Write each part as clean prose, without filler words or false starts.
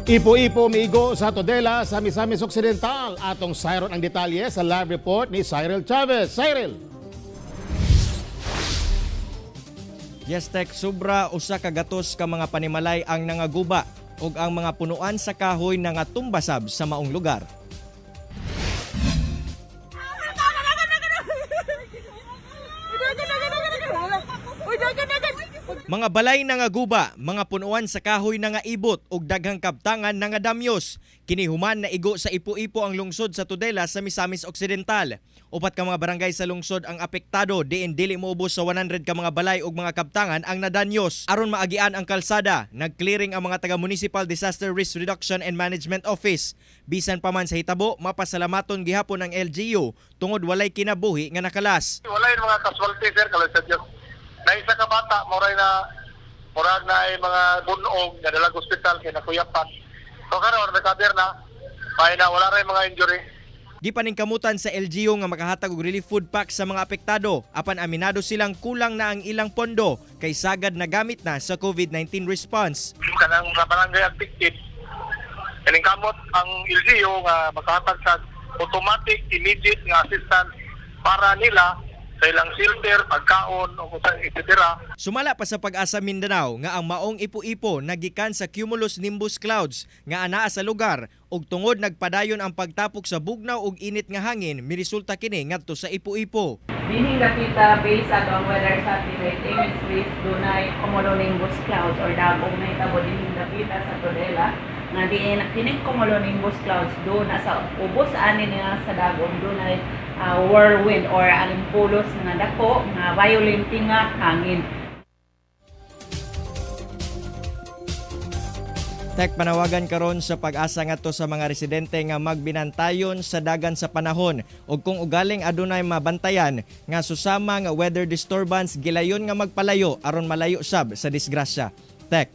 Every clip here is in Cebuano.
Ipo-ipo miigo sa Tudela sa Misamis Occidental. Atong sayron ang detalye sa live report ni Cyril Chavez. Cyril! Yes, Tek, sobra 100 ka mga panimalay ang nangaguba ug ang mga punuan sa kahoy nangatumbasab sa maong lugar. Mga balay nangaguba, mga punuan sa kahoy nangaibot ug daghang kabtangan nangadamyos. Kini human naigo sa ipo-ipo ang lungsod sa Tudela sa Misamis Occidental. 4 ka mga barangay sa lungsod ang apektado diin dili moubos sa 100 ka mga balay ug mga kabtangan ang nadanyos. Aron maagian ang kalsada, nagclearing ang mga taga Municipal Disaster Risk Reduction and Management Office. Bisan pa man sa hitabo, mapasalamaton gihapon ang LGU tungod walay kinabuhi nga nakalas. Wala yung mga casualty, sir, kalay sa Diyos. Na isa ka bata, moray na murag na ay mga bunog nga dalag ospital kay nakuyapan. So karon recover na. May na wala ray mga injury. Gipaningkamutan sa LGU nga makahatag og relief food pack sa mga apektado apan aminado silang kulang na ang ilang pondo kay sagad na gamit na sa COVID-19 response. Kanang mga barangay affected. Kaning kamot ang LGU nga makahatag sa automatic immediate nga assistance para nila sa ilang shelter, pagkaon o kung sa etc. Sumala pa sa Pag-asa Mindanao nga ang maong ipo-ipo nagikan sa cumulus nimbus clouds nga anaa sa lugar ug tungod nagpadayon ang pagtapok sa bugnaw ug init nga hangin miresulta kini ngadto sa ipo-ipo. Dinhing dapita based sa atong weather satellite imageries, dunay cumulonimbus clouds or dagog na hitabo dinhing dapita sa Tudela nga diin kining cumulonimbus clouds do na sa ubos ani niya sa dagom dunay whirlwind or alimpulos nga dako nga violent nga hangin. Tek, panawagan karon sa Pag-asa ngadto sa mga residente nga magbinantayon sa dagan sa panahon ug kung ugaling adunay mabantayan nga susama nga weather disturbance, gilayon nga magpalayo aron malayo sab sa disgrasya. Tek.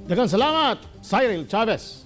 Daghang salamat, Cyril Chavez.